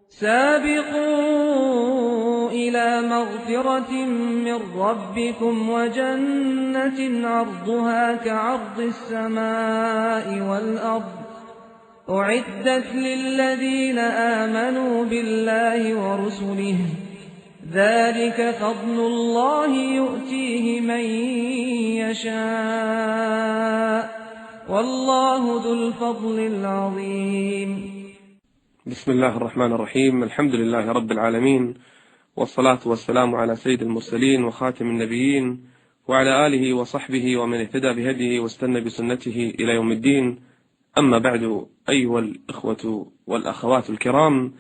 سابقوا إلى مغفرة من ربكم وجنة عرضها كعرض السماء والأرض أعدت للذين آمنوا بالله ورسله ذلك فضل الله يؤتيه من يشاء والله ذو الفضل العظيم. بسم الله الرحمن الرحيم. الحمد لله رب العالمين، والصلاة والسلام على سيد المرسلين وخاتم النبيين وعلى آله وصحبه ومن اهتدى بهديه واستنى بسنته إلى يوم الدين. أما بعد، أيها الإخوة والأخوات الكرام،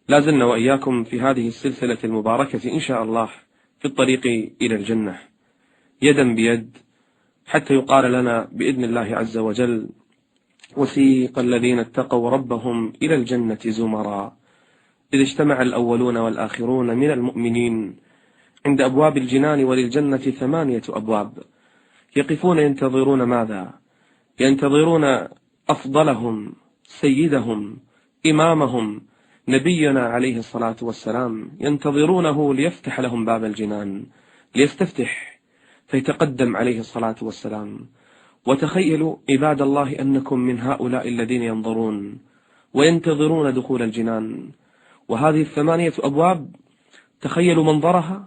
لازلنا وإياكم في هذه السلسلة المباركة إن شاء الله في الطريق إلى الجنة يدا بيد، حتى يقال لنا بإذن الله عز وجل: وسيق الذين اتقوا ربهم إلى الجنة زمرا إذ اجتمع الأولون والآخرون من المؤمنين عند أبواب الجنان وللجنة 8 أبواب، يقفون ينتظرون ماذا؟ ينتظرون أفضلهم، سيدهم، إمامهم، نبينا عليه الصلاة والسلام، ينتظرونه ليفتح لهم باب الجنان، ليستفتح فيتقدم عليه الصلاة والسلام. وتخيلوا عباد الله أنكم من هؤلاء الذين ينظرون وينتظرون دخول الجنان، وهذه 8 أبواب تخيلوا منظرها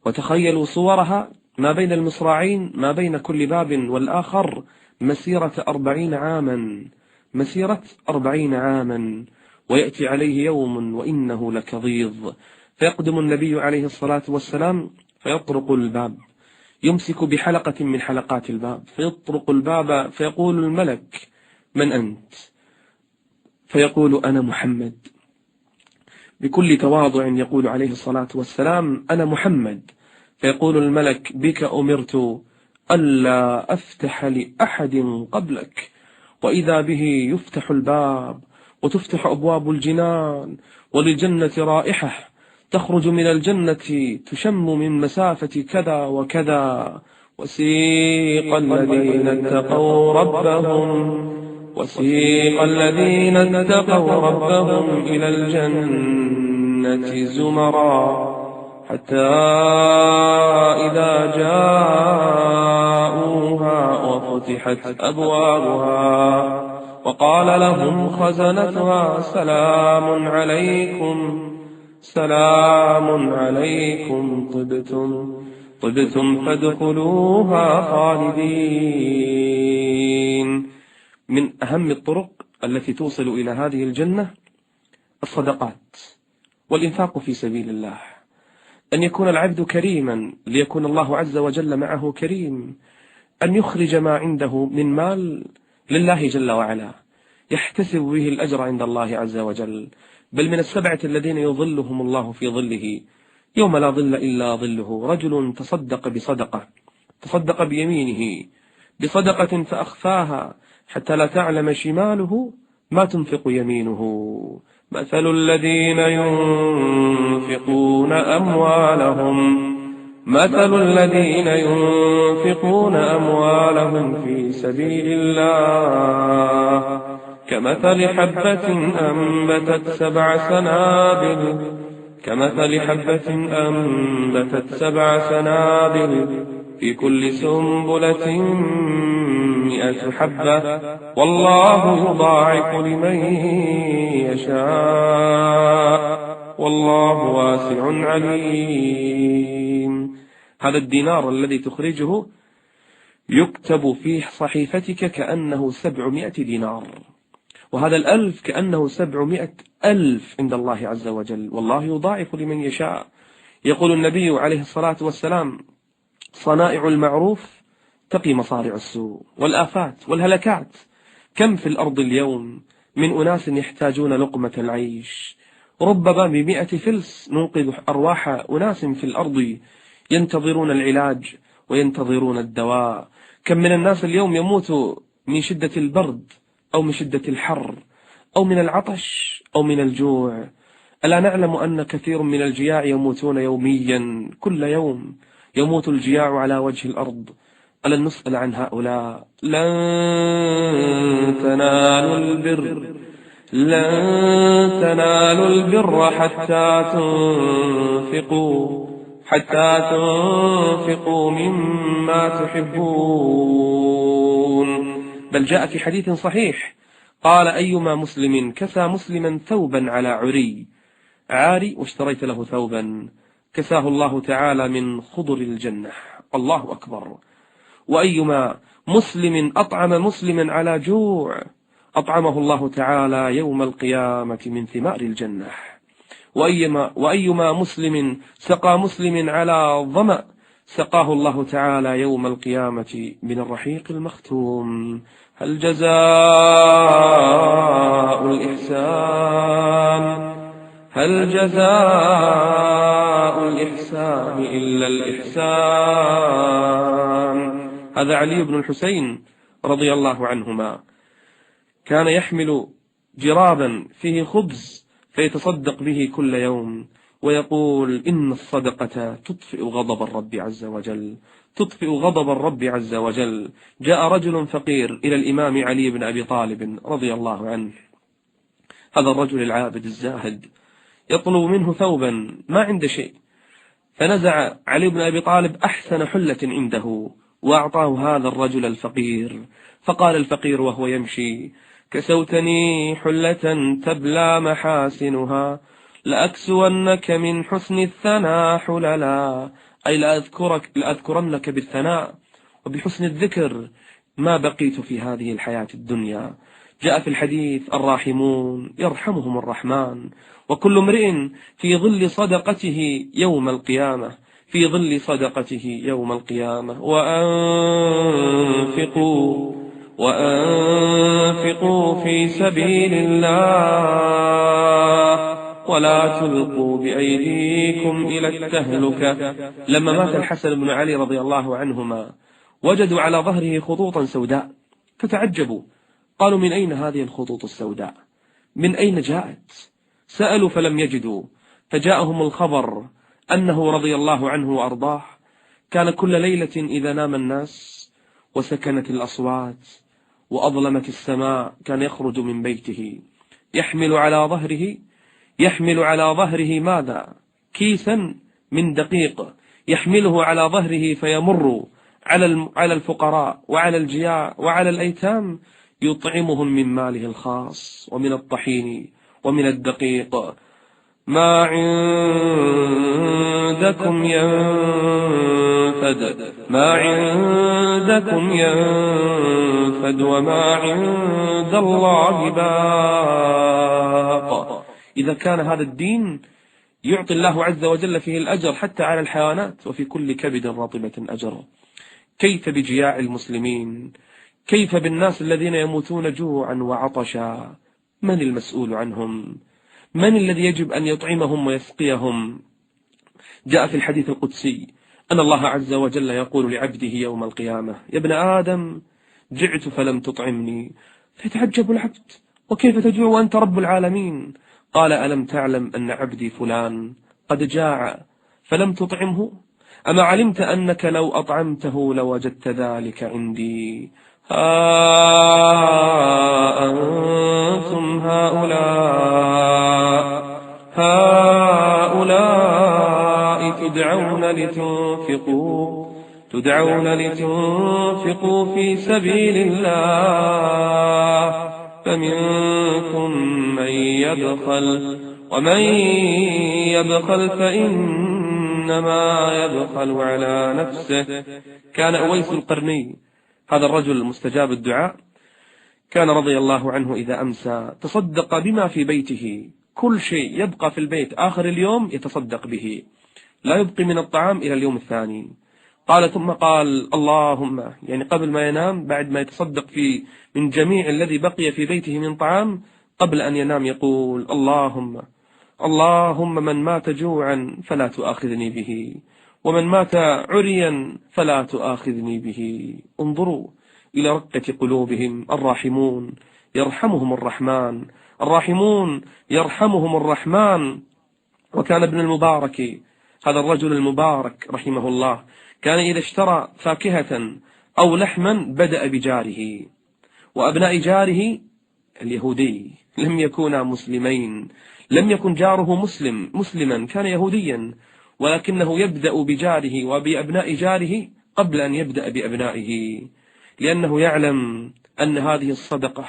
وتخيلوا صورها، ما بين المصراعين، ما بين كل باب والآخر مسيرة 40 عاما، مسيرة 40 عاما. ويأتي عليه يوم وإنه لكظيظ، فيقدم النبي عليه الصلاة والسلام فيطرق الباب، يمسك بحلقة من حلقات الباب، فيطرق الباب فيقول الملك: من أنت؟ فيقول: أنا محمد. بكل تواضع يقول عليه الصلاة والسلام: أنا محمد. فيقول الملك: بك أمرت ألا أفتح لأحد قبلك. وإذا به يفتح الباب وتفتح أبواب الجنان، وللجنة رائحة تخرج من الجنة تشم من مسافة كذا وكذا. وسيق الذين اتقوا ربهم إلى الجنة زمرا حتى إذا جاءوها وفتحت أبوابها وقال لهم خزنتها: سلام عليكم طبتم فادخلوها خالدين. من أهم الطرق التي توصل إلى هذه الجنة الصدقات والإنفاق في سبيل الله، أن يكون العبد كريما ليكون الله عز وجل معه كريم، أن يخرج ما عنده من مال لله جل وعلا يحتسب به الأجر عند الله عز وجل. بل من 7 الذين يظلهم الله في ظله يوم لا ظل إلا ظله: رجل تصدق بيمينه بصدقة فأخفاها حتى لا تعلم شماله ما تنفق يمينه. مثل الذين ينفقون أموالهم في سبيل الله كمثل حبة أنبتت 7 سنابل في كل سنبلة 100 حبة والله يضاعف لمن يشاء والله واسع عليم. هذا الدينار الذي تخرجه يكتب في صحيفتك كأنه 700 دينار، وهذا 1000 كأنه 700 ألف عند الله عز وجل، والله يضاعف لمن يشاء. يقول النبي عليه الصلاة والسلام: صنائع المعروف تقي مصارع السوء والآفات والهلكات. كم في الأرض اليوم من أناس يحتاجون لقمة العيش، ربما ب100 فلس ننقذ أرواح أناس في الأرض ينتظرون العلاج وينتظرون الدواء. كم من الناس اليوم يموت من شدة البرد أو من شدة الحر أو من العطش أو من الجوع. ألا نعلم أن كثير من الجياع يموتون يوميا، كل يوم يموت الجياع على وجه الأرض. ألن نسأل عن هؤلاء؟ لن لن تنالوا البر حتى تنفقوا مما تحبون. بل جاء في حديث صحيح قال: أيما مسلم كسى مسلما ثوبا على عاري واشتريت له ثوبا كساه الله تعالى من خضر الجنة. الله أكبر. وأيما مسلم أطعم مسلما على جوع أطعمه الله تعالى يوم القيامة من ثمار الجنة. وأيما مسلم سقى مسلم على ظمأ سقاه الله تعالى يوم القيامة من الرحيق المختوم. هل جزاء الإحسان إلا الإحسان؟ هذا علي بن الحسين رضي الله عنهما كان يحمل جرابا فيه خبز فيتصدق به كل يوم ويقول: إن الصدقة تطفئ غضب الرب عز وجل. جاء رجل فقير إلى الإمام علي بن أبي طالب رضي الله عنه، هذا الرجل العابد الزاهد، يطلب منه ثوبا، ما عنده شيء، فنزع علي بن أبي طالب أحسن حلة عنده وأعطاه هذا الرجل الفقير. فقال الفقير وهو يمشي: كسوتني حلة تبلى محاسنها لأكسونك من حسن الثناء حللا، أي لأذكرنك بالثناء وبحسن الذكر ما بقيت في هذه الحياة الدنيا. جاء في الحديث: الراحمون يرحمهم الرحمن، وكل امرئ في ظل صدقته يوم القيامة. وأنفقوا في سبيل الله ولا تلقوا بأيديكم إلى التهلكة. لما مات الحسن بن علي رضي الله عنهما وجدوا على ظهره خطوطا سوداء فتعجبوا، قالوا: من أين هذه الخطوط السوداء؟ من أين جاءت؟ سألوا فلم يجدوا، فجاءهم الخبر أنه رضي الله عنه وأرضاه كان كل ليلة إذا نام الناس وسكنت الأصوات وأظلمت السماء كان يخرج من بيته يحمل على ظهره ماذا؟ كيسا من دقيق، يحمله على ظهره فيمر على الفقراء وعلى الجياع وعلى الأيتام يطعمهم من ماله الخاص ومن الطحين ومن الدقيق. ما عندكم ينفد وما عند الله باق. إذا كان هذا الدين يعطي الله عز وجل فيه الأجر حتى على الحيوانات، وفي كل كبد رطبة أجر، كيف بجياع المسلمين؟ كيف بالناس الذين يموتون جوعا وعطشا؟ من المسؤول عنهم؟ من الذي يجب أن يطعمهم ويسقيهم؟ جاء في الحديث القدسي أن الله عز وجل يقول لعبده يوم القيامة: يا ابن آدم جعت فلم تطعمني. فيتعجب العبد: وكيف تجوع وأنت رب العالمين؟ قال: ألم تعلم أن عبدي فلان قد جاع فلم تطعمه؟ أما علمت أنك لو أطعمته لوجدت ذلك عندي؟ أنتم هؤلاء تدعون لتنفقوا في سبيل الله فمنكم من يبخل، ومن يبخل فإنما يبخل على نفسه. كان أويس القرني هذا الرجل المستجاب الدعاء كان رضي الله عنه إذا أمسى تصدق بما في بيته، كل شيء يبقى في البيت آخر اليوم يتصدق به، لا يبقي من الطعام إلى اليوم الثاني. ثم قال: اللهم، يعني قبل ما ينام بعد ما يتصدق من جميع الذي بقي في بيته من طعام، قبل أن ينام يقول: اللهم من مات جوعا فلا تؤاخذني به، ومن مات عريا فلا تؤاخذني به. انظروا إلى رقة قلوبهم. الراحمون يرحمهم الرحمن. وكان ابن المبارك هذا الرجل المبارك رحمه الله كان إذا اشترى فاكهة أو لحما بدأ بجاره وأبناء جاره اليهودي لم يكونا مسلمين، لم يكن جاره مسلما، كان يهوديا، ولكنه يبدأ بجاره وبأبناء جاره قبل أن يبدأ بأبنائه، لأنه يعلم أن هذه الصدقة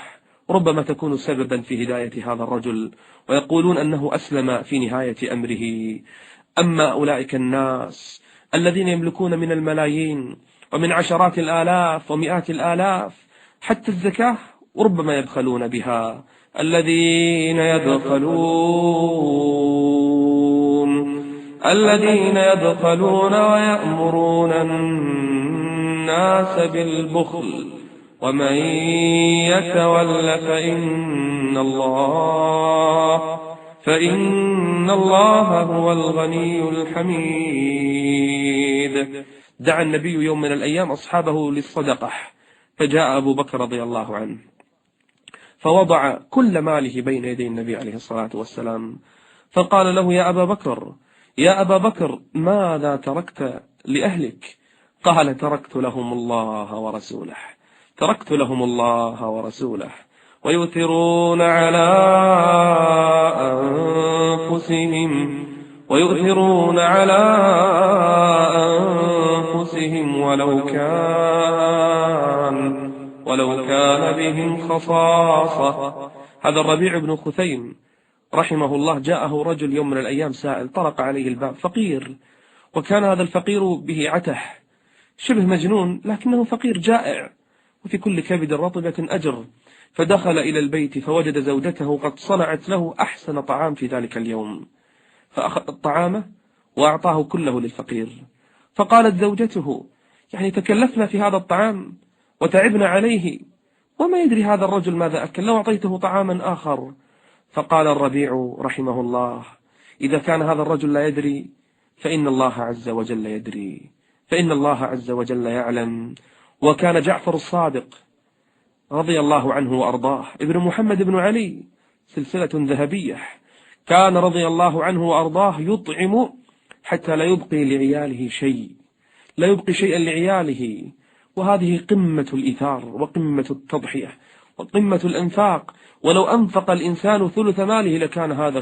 ربما تكون سببا في هداية هذا الرجل، ويقولون أنه أسلم في نهاية أمره. أما أولئك الناس الذين يملكون من الملايين ومن عشرات الآلاف ومئات الآلاف حتى الزكاة ربما يبخلون بها. الذين يبخلون ويأمرون الناس بالبخل ومن يتول فإن الله هو الغني الحميد. دعا النبي يوم من الأيام أصحابه للصدقة، فجاء أبو بكر رضي الله عنه فوضع كل ماله بين يدي النبي عليه الصلاة والسلام، فقال له: يا أبا بكر ماذا تركت لأهلك؟ قال: تركت لهم الله ورسوله ويؤثرون على أنفسهم ولو كان بهم خصاصة. هذا الربيع بن خثيم رحمه الله جاءه رجل يوم من الأيام سائل، طرق عليه الباب، فقير، وكان هذا الفقير به عته، شبه مجنون، لكنه فقير جائع، وفي كل كبد رطبة أجر. فدخل إلى البيت فوجد زوجته قد صنعت له أحسن طعام في ذلك اليوم، فأخذ الطعام وأعطاه كله للفقير. فقالت زوجته: يعني تكلفنا في هذا الطعام وتعبنا عليه، وما يدري هذا الرجل ماذا أكل، لو أعطيته طعاما آخر. فقال الربيع رحمه الله: إذا كان هذا الرجل لا يدري فإن الله عز وجل يدري، فإن الله عز وجل يعلم. وكان جعفر الصادق رضي الله عنه وأرضاه ابن محمد بن علي، سلسلة ذهبية، كان رضي الله عنه وأرضاه يطعم حتى لا يبقي لعياله شيء، لا يبقي شيئا لعياله. وهذه قمة الإيثار وقمة التضحية وقمة الأنفاق. ولو أنفق الإنسان ثلث ماله لكان هذا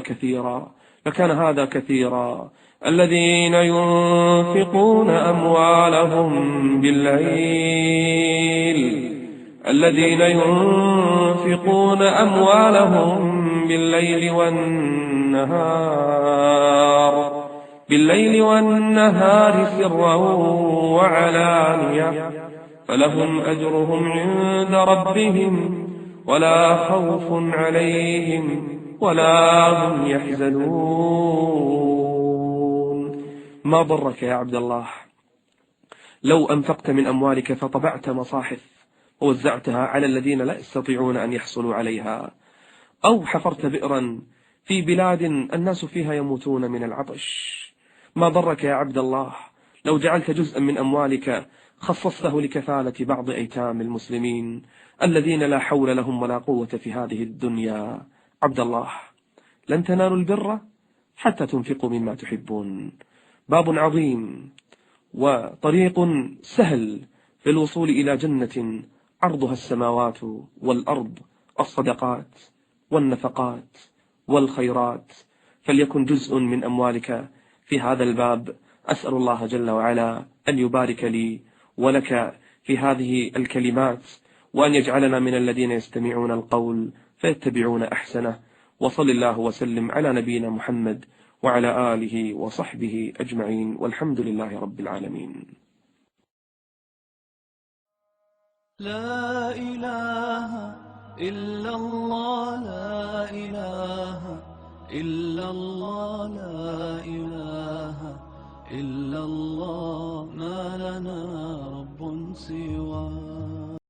كثيرا. الذين ينفقون أموالهم بالليل والنهار سرا وعلانية فلهم أجرهم عند ربهم ولا خوف عليهم ولا هم يحزنون. ما ضرك يا عبد الله لو أنفقت من أموالك فطبعت مصاحف ووزعتها على الذين لا يستطيعون أن يحصلوا عليها، أو حفرت بئرا في بلاد الناس فيها يموتون من العطش. ما ضرك يا عبد الله لو جعلت جزءا من أموالك خصصته لكفالة بعض أيتام المسلمين الذين لا حول لهم ولا قوة في هذه الدنيا. عبد الله، لن تنالوا البر حتى تنفقوا مما تحبون. باب عظيم وطريق سهل في الوصول إلى جنة عرضها السماوات والأرض، الصدقات والنفقات والخيرات. فليكن جزء من أموالك في هذا الباب. أسأل الله جل وعلا أن يبارك لي ولك في هذه الكلمات، وأن يجعلنا من الذين يستمعون القول فيتبعون أحسنه. وصل الله وسلم على نبينا محمد وعلى آله وصحبه أجمعين، والحمد لله رب العالمين. لا إله إلا الله، لا إله إلا الله، لا إله إلا الله، ما لنا رب سواه.